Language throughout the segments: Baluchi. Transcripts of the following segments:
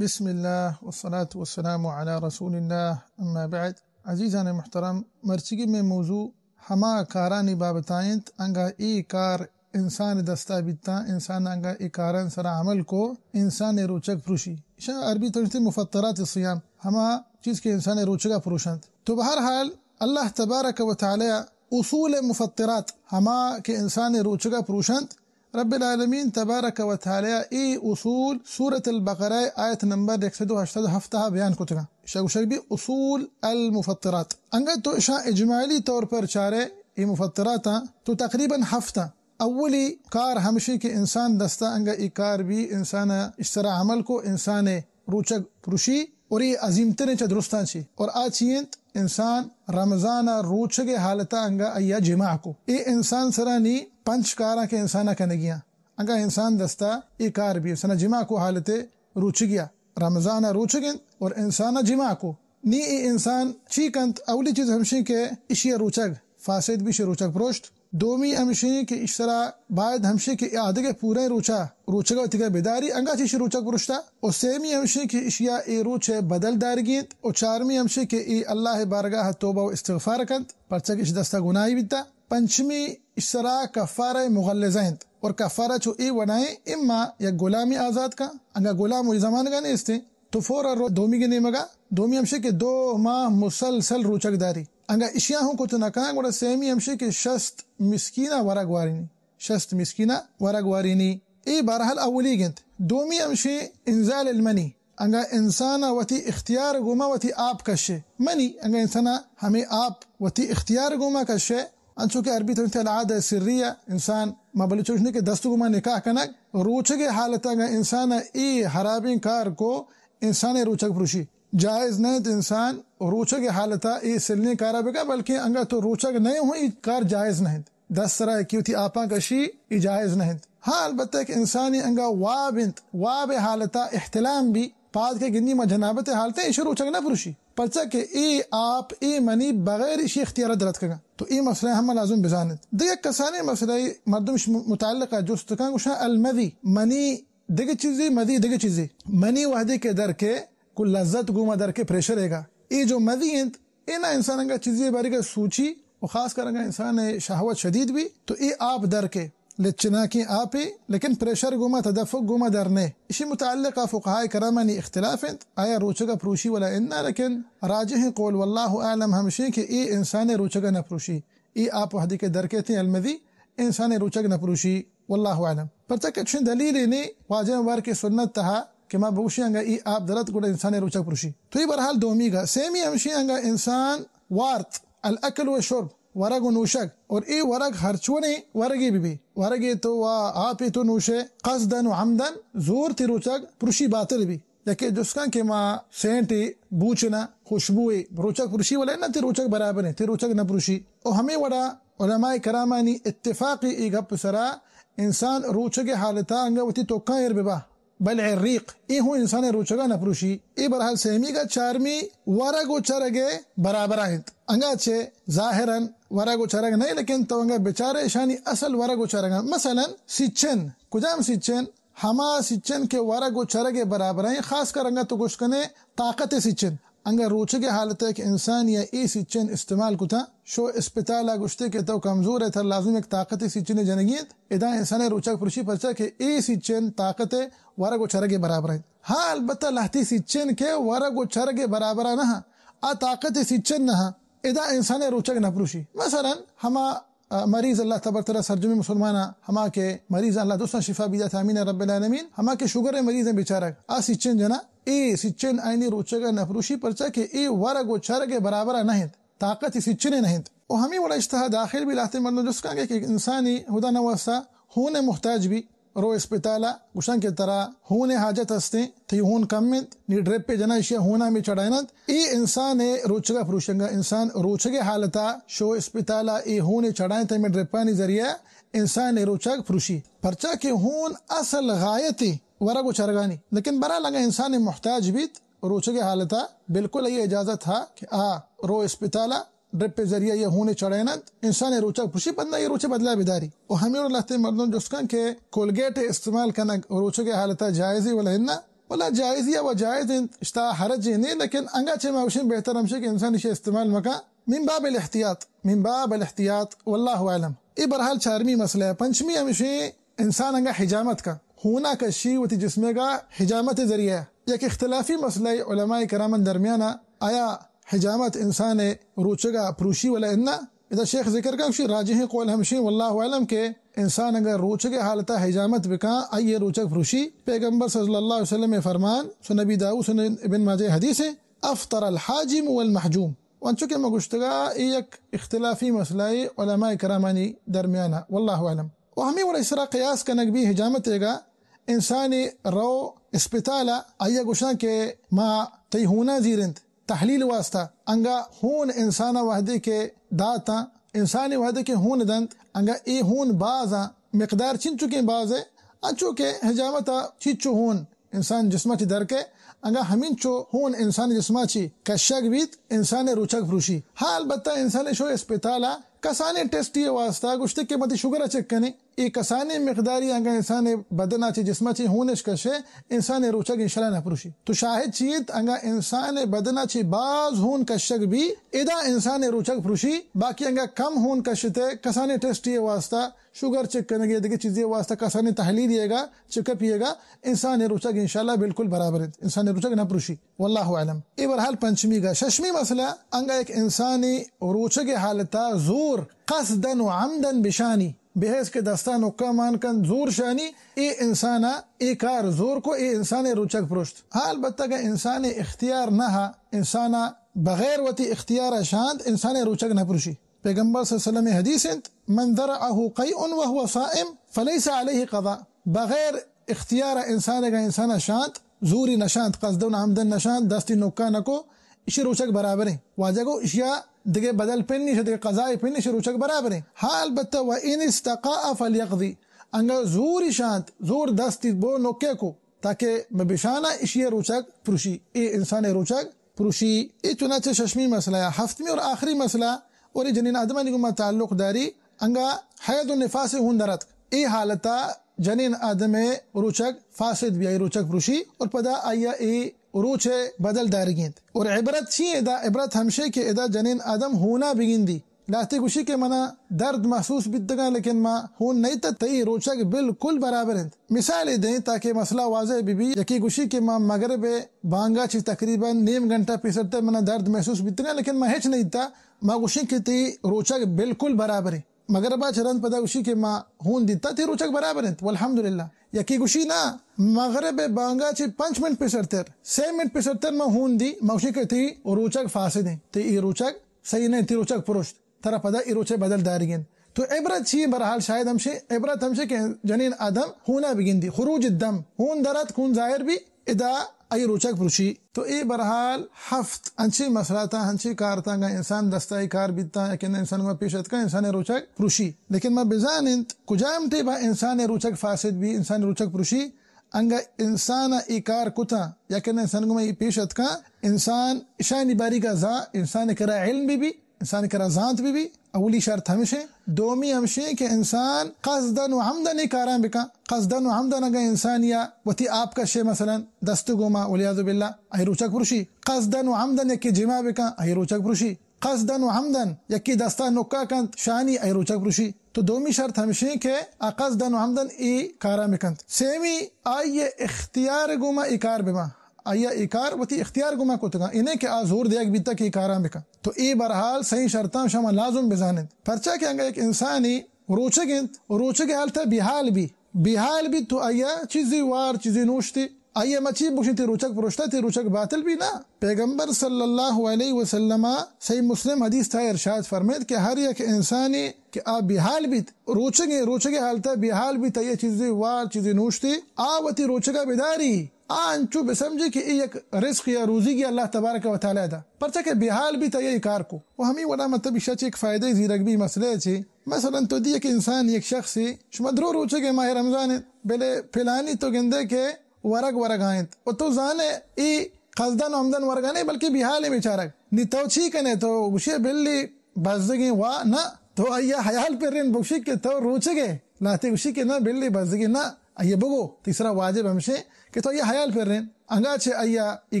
بسم اللہ والصلاة والسلام علی رسول اللہ، اما بعد۔ عزیزان محترم، مرچیگی مئے موضوع ہما کارانی بابتا انت، انگا اے کار انسان دستا بیتاں، انسان انگا اے کاران سرا عمل کو، انسان روچگ پروشی۔ ایشاں عربی توجہ مفطرات الصیام، ہما چیز کہ انسان روچگا پروشنت۔ تو بہرحال اللہ تبارک و تعالی اصول مفطرات، ہما کہ انسان روچگا پروشنت، رب العالمین تبارک و تعالی اے اصول سورۃ البقرہ آیت نمبر یک سد و ہشتاد و ہفت ء بیان کتگاں۔ شگوشگ بی اصول المفطرات۔ انگت تو اشاں اجمالی طور پر چارے اے مفطراتاں تو تقریباً ہفتاں۔ اولی کار ہمشی کہ انسان دستا انگا اے کار بی، انسان اشترا عمل کو، انسان روچگ پروشی اور اے عظیم ترین چہ درستاں چی اور آ چی انت؟ انسان رمضان ء روچگ ء حالت ء انگا آئی ء جماع کو۔ اے انسان سرا نی پنچ کاراں کہ انسان ء کنگیاں۔ انگا انسان دستا اے کار بی، انسان ء جماع کو حالت روچگی ء۔ رمضان ء روچگ انت اور انسان ء جماع کو۔ نی اے انسان چی کنت؟ اولی چیز ہمشیں کہ اشی ء روچگ فاسد بی، اشی روچگ پروشت۔ دومی ہمشیں کہ اش سرا باید ہمشیں کہ آ دگہ پوریں روچا روچگا وتیگا بداری، انگا چہ اشی روچگ پروشتا۔ و سیمی ہمشیں کہ اشیا اے روچ بدل دارگی انت۔ و چارمی ہمشیں کہ اے اللہ بارگاہ توبہ و استغفار کنت، پرچا کہ اش دستا گناہی بیتا۔ پنچمی اش سرا کفارہ مغلظہ انت۔ اور کفارہ چو اے وڑائیں، اما یک غلامی آزاد کن، انگا غلام وہی زمانگا نیستیں، تو فوراً رو دومی کے نیمگا۔ دومی ہمشی کہ دو ماہ مسلسل روچگ داری۔ انگا اشیاں ہوں کت نہ کن، گڑا سیمی ہمشی کہ شست مسکینہ ورگ وارینی، شست مسکینہ ورگ وارینی۔ اے بہرحال اولی گنت۔ دومی ہمشی انزال المنی، انگا انسان وتی اختیار گوما وتی آپ کشے۔ منی، انگا انسان ہمیں آپ وتی اختیار گوما کشے، انچو کہ عربی تنت العادہ سریہ، انسان، ما بلوچ گوشنے کہ دست گوما نکاح کنگ، روچگ حالت انگا انسان اے حرابیں کار کو، انسان ء روچگ پروشی۔ جائز نہ انت انسان روچگ ء حالت ء اے سلیں کارا بکن، بلکیں انگا تو روچگ نہ ہوں، اے کار جائز نہ انت۔ دست سرا یکی وتی آپاں کشی، اے جائز نہ انت۔ ہاں، البتہ کہ انسانی انگا واب انت، واب ء حالت ء احتلام بی، پاد کہ گندی ما جنابت ء حالت ء ایش روچگ نہ پروشی، پرچا کہ اے آپ، اے منی بغیر ایشی اختیار درت کگا۔ تو اے مسئلہ ہم لازم بزانت۔ دگہ کسانیں مسئلہ مردم اش متعلق جست کن، گوشاں المذی، منی دگہ چیزے، مذی دگہ چیزے۔ منی وحدے کہ در کے، کو لذت گوما در کے پریشر ایگا۔ اے جو مذی انت، اے نا انسان انگا چیزے باریگا سوچی و خاص کر انگا انسان شہوت شدید بی، تو اے آپ در کے لچناکیں آپے، لیکن پریشر گوما، تدفق گوما در نے۔ اشی متعلق فقہائے کرامانی اختلاف انت، آیا روچگا پروشی ولا انا، لیکن راجح قول واللہ اعلم ہمشیں کہ اے انسان روچگا نہ پروشی۔ اے آپ وحدی کہ در کیتیں المذی، انسان روچگ نہ پروشی، واللہ اعلم۔ پرچا کہ چشیں دلیلے نے واجہ مبارک سنت تہا کہ ما بگوشیں انگا اے آپ درت گڑا انسان روچگ پروشی۔ تو اے بہرحال دومی گا۔ سیمی ہمشی انگا انسان وارت، الاکل و شرب، ورگ و نوشگ، اور اے ورگ ہرچ وڑیں ورگے بہ بی، ورگے تو وا آپے تو نوشے، قصداً و عمداً، زور تی روچگ پروشی باطل بی۔ یکے جست کن کہ ما سینٹے، بوچنا، خوشبوئے روچگ پروشی، ولے نہ تی روچگ برابر ہیں، تی روچگ نہ پروشی۔ او ہمیں وڑا علماء کرامانی اتفاق اے گپ سرا انسان روچگ حالتا انگا وتی توکاں ایر ببا، بلع الریق، اے ہوں انسان روچگا نہ پروشی۔ اے بہرحال سیمی گا۔ چارمی ورگ و چرگ برابر انت۔ انگا چہ ظاہراً ورگ و چرگ نہیں، لیکن تو انگا بچارے اشانی اصل ورگ و چرگ۔ مثلاً سچن، کجام سچن؟ ہما سچن کہ ورگ و چرگ برابر ہیں، خاص کر انگا تو گوشت کنے طاقت سچن۔ انگا روچگ حالت ہے کہ انسان یا اے سچن استعمال کتا، شو اسپتالا گوشتے کہ تو کمزور ہے، تھا لازم ایک طاقت سچن جنگی انت۔ ادا انسان روچگ پروشی، پرچا کہ اے سچن طاقت ورگ و چرگ برابر ہیں۔ ہاں، البتہ لہتی سچن کہ ورگ و چرگ برابر نہ، آ طاقت سچن نہ، ادا انسان روچگ نہ پروشی۔ مثلاً ہما آ، مریض اللہ تبارک تعالی سرجمیں مسلماناں، ہما کہ مریض اللہ درستاں شفا بدات، آمین رب العالمین۔ ہما کہ شوگر مریض ہیں بیچارگ، آ سچن جنا، اے سچن آئینی روچگا نہ پروشی، پرچا کہ اے ورگ و چرگ برابر نہ انت، طاقت سچن نہ انت۔ و ہمیں وڑا اشتہا داخل بی۔ لہتے مردم جست کن کہ انسانی خدا نواسا ہون محتاج بی، رو اسپتالا، گوشن کہ ترا ہون حاجت ہستیں، تئی ہون کم انت، نی ڈرپ جنا اشیا ہونا میں چڑھائنت۔ اے انسان روچگا پروشی۔ انگا انسان روچگ حالتا شو اسپتالا، اے ہون چڑھائیں تئی میں ڈرپانی ذریعہ انسان روچگ پروشی۔ پرچا کہ ہون اصل غایت ورگ و چرگانی، لیکن برحال انگا انسان محتاج بیت روچگ حالتا، بالکل یہ اجازت ہا کہ آ رو اسپتالا، ڈرپ ذریعہ یہ ہون چڑھائنت، انسان روچگ پروشی، بندہ یہ روچ بدلا بداری۔ و ہمیں لہتے مردم جست کن کہ کولگیٹ استعمال کنگ روچگ حالتا جائزی ولا انا؟ ولا جائزی و جائز انت، اشتا حرج نہیں، لیکن انگا چہ ما گوشیں بہتر ہمشے کہ انسان اشی استعمال مکا من باب الاحتیاط، من باب الاحتیاط، واللہ اعلم۔ اے بہرحال چارمی مسئلہ ہے۔ پنچمی ہمشے انسان انگا حجامت کا، ہونا کشی وتی جسمے کا حجامت ذریعہ۔ یک اختلافی مسئلہ علماء کرامن درمیانا، آیا حجامت انسان روچگا پروشی ولا انا؟ ادا شیخ ذکر کا، گوشی راجحیں قول ہمشیں، واللہ اعلم، کہ انسان اگر روچگ حالتا حجامت بکا، آئی روچگ پروشی۔ پیغمبر صلی اللہ علیہ وسلم فرمان، سنن ابی داؤد، سنن ابن ماجہ حدیث ہے، افطر الحاجم والمحجوم۔ و انچو کہ ما گوشتگا، اے یک اختلافی مسئلہ ہے علماء کرامانی درمیانا، واللہ اعلم۔ و ہمیں وڑا اسرا قیاس کنگ بھی حجامت گا، انسانی رو اسپتالا، آیا گوشاں کہ ما تئی ہونا زیرنت تحلیل واسطہ، انگا ہون انسان وحدے کہ داتا، انسانی وحدے کہ ہون دنت، انگا اے ہون بازا، مقدار چنچکیں بازے، انچو کہ حجامتا چیچو ہون انسان جسما چی درکے، انگا ہمینچو ہون انسان جسما چی کشگ بیت، انسان روچگ پروشی۔ ہاں البتہ انسان شو اسپتالا کسانیں ٹیسٹی واسطہ، گوشتے کہ متی شوگر چیک کنے، اے کسانیں مقداری انگا انسان بدنا چی جسما چی ہونش کشے، انسان روچگ انشاءاللہ نہ پروشی۔ تو شاہد چی انت؟ انگا انسان بدنا چی باز ہون کشگ بی، ادا انسان روچگ پروشی، باقی انگا کم ہون کشتے کسانیں ٹیسٹی واسطہ، شوگر چیک کنگے، دگہ چیزے واسطہ کسانیں تحلیل یے گا، چیک اپ یے گا، انسان روچگ انشاءاللہ بالکل برابر انت، انسان روچگ نہ پروشی۔ واللہ اعلم۔ اے بہرحال پنچمی گا۔ ششمی مسئلہ، انگا یک انسانی روچگ حالتا زور قصدن و عمدن بشانی، بحیث کہ دستا نکا مان کن زور شانی، اے انسانا اے کار زور کو، اے انسان روچگ پروشت۔ ہاں البتہ اگا انسان اختیار نہ ہا، انسانا بغیر وتی اختیار شانت، انسان روچگ نہ پروشی۔ پیغمبر صلی اللہ علیہ وسلم حدیث انت، من ذرعه قیء وهو صائم فلیس علیہ قضاء۔ بغیر اختیار انسان اگا انسان شانت، زوری نشانت، قصدن عمدن نشانت، دستی نکا نکو، اشی روچگ برابریں۔ واجہ گو اشیا دگہ بدل پن نیش، دگہ قضاء پن نیش، روچگ برابریں۔ ہاں البتہ و ان استقاء فلیقضی، انگا زوری شانت، زور دستی بو نکے کو، تاکہ بہ بشانہ اشی روچگ پروشی، اے انسان روچگ پروشی۔ اے چنانچہ ششمی مسئلہ ہے۔ ہفتمی اور آخری مسئلہ اور اے جنین آدمانی گوما تعلق داری، انگا حیض و نفاس ہون دراتک۔ اے حالتا جنین آدم روچگ فاسد بی، آئی روچگ پروشی اور پدا آئی اے روچ بدل دارگی انت۔ اور عبرت چی ادا؟ عبرت ہمشے کہ ادا جنین آدم ہونا بگندی۔ لہتے گوشی کہ منا درد محسوس بیتگاں، لیکن ما ہون نیت، تئی روچگ بالکل برابر انت۔ مثالے دیں تاکہ مسئلہ واضح بہ بی۔ یکے گوشی کہ ما مغرب بانگا چی تقریباً نیم گھنٹہ پیسرتر منا درد محسوس بیتگاں، لیکن ما ہچ نیتا۔ ما گوشیں کہ تئی روچگ بالکل برابر انت۔ مغربا چہ رند پدا گوشی کہ ما ہون دیتا، تئی روچگ برابر انت، والحمدللہ۔ یکے گوشی نا، مغرب بانگا چہ پنچ منٹ پیسرتر، سے منٹ پیسرتر ما ہون دی، ما گوشیں کہ تئی روچگ فاسد انت، تئی اے روچگ صحیح نہ انت، تئی روچگ پروشت، ترا پدا اے روچے بدل دارگی انت۔ تو عبرت چی؟ بہرحال شاید ہمشے، عبرت ہمشے کہ جنین آدم ہونا بگندی، خروج الدم، ہون دراتک، ہون ظاہر بی، ادا آئی روچگ پروشی۔ تو اے بہرحال ہفت انچیں مسئلہ تا، انچیں کار تا، انگا انسان دستا اے کار بیتا، یا کہ انسان گوما پیش اتکا، انسان روچگ پروشی۔ لیکن ما بزان انت کجام ٹیبا انسان روچگ فاسد بی، انسان روچگ پروشی، انگا انسان اے کار کتا، یا کہ انسان گوما اے پیش اتکا، انسان اشانی باریگا زان، انسان کرا علم بی بی، انسان کرا زانت بہ بی، اولی شرط ہمشیں۔ دومی ہمشیں کہ انسان قصدن و عمدن اے کاراں بکن۔ قصدن و عمدن اگاں انسان یا وتی آپ کشے، مثلاً دست گوما، والعیاذ باللہ، آئی روچگ پروشی۔ قصدن و عمدن یکے جماع بکن، آئی روچگ پروشی۔ قصدن و عمدن یکے دستا نکا کنت، شانی، آئی روچگ پروشی۔ تو دومی شرط ہمشیں کہ آ قصدن و عمدن اے کاراں بکنت۔ سیمی، آئی اختیار گوما اے کار بباں۔ آئی ء اے کار وتی اختیار گوما کتگاں، اے نہ کہ آ زور دیگ بیتگ کہ اے کاراں بکن۔ تو اے بہرحال سئیں شرطاں شما لازم بزان انت۔ پرچا کہ انگا یک انسانے روچگ انت، روچگ ء حالت ء بیحال بی، بیحال بی تو آئی ء چیزے وار، چیزے نوشتے، آئی ء مچی بگوشیں تئی روچگ پروشتہ، تئی روچگ باطل بی؟ نہ۔ پیغمبر صلی اللہ علیہ وسلم ء صحیح مسلم حدیث تھا ارشاد فرمائیت کہ ہر یک انسانے کہ آ بیحال بیت، روچگیں، روچگ ء حالت ء بیحال بیت، آئی ء چیزے وار، چیزے نوشتے، آ وتی روچگ ء بداری۔ آ انچو بسمجھے کہ اے یک رزق یا روزیگے اللہ تبارک و تعالی دا، پرچا کہ بیحال بیت آئی ء اے کار کو۔ و ہمے وڑا مطلب ایشا چہ یک فائدہ زیرگ بی مسئلہ ء چہ، مثلاً تو دی یک انسان، یک شخصے، شما درو روچگ ء ماہ رمضان انت، بلے پلانی تو گندے کہ ورگ ورگا انت و تو زانے اے قصدن و عمدن ورگا نہ بلکہ بیحال ء بیچارگ۔ نی تو چی کنے؟ تو گوشے بلی بزگیں وا نہ، تو آئی ء حیال پرین بگوشی کہ تو روچگ ئے، لہتے گوشی کہ نہ بلی بزگیں نہ، آئی ء بگو، تئی سرا واجب ہمشیں کہ تو آئی ء حیال پرین، انگا چہ آئی ء اے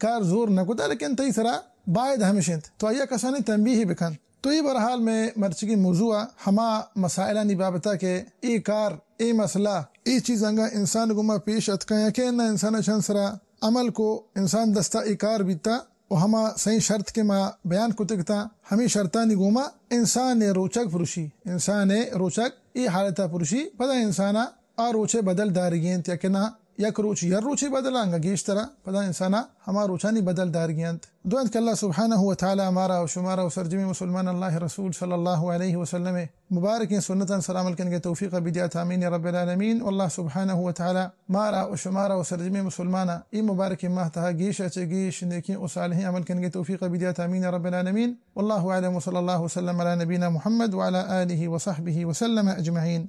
کار زور نہ کتا، لیکن تئی سرا باید ہمیش انت تو آئی ء کسانیں تنبیہے بکن۔ تو اے بہرحال مئے مرچیگیں موضوع ء ہما مسائلانی بابت ء کہ اے کار، اے مسئلہ، اے چیز انگا انسان گوما پیش اتکاں یا کہ نہ انسان ء چند سرا عمل کو، انسان دستا اے کار بیتا و ہما سئیں شرط کہ ما بیان کتگ تاں، ہمے شرطانی گوما انسان ء روچگ پروشی، انسان ء روچگ اے حالت ء پروشی، پدا انسان ء آ روچ ء بدل دارگی انت یا کہ نہ، یک روچ یر روچے بدل انگا گیشتر ء پدا انسان ء ہما روچانی بدل دارگی انت۔ دعا انت کہ اللہ سبحانہ و تعالی مارا و شمارا و سرجمیں مسلمان اللہ رسول صلی اللہ علیہ وسلم ء مبارکیں سنتاں سر عمل کنگ ء توفیق ء بدیات، آمین یا رب العالمین۔ واللہ سبحانہ و تعالی مارا و شمارا و سرجمیں مسلماناں اے مبارکیں ماہ تہا گیش ء چہ گیش نیکیں و صالحیں عمل کنگ ء توفیق ء بدیات، آمین یا رب العالمین۔ واللہ اعلم وصلی اللہ وسلم علی نبینا محمد وعلی آلہ وصحبہ وسلم اجمعین۔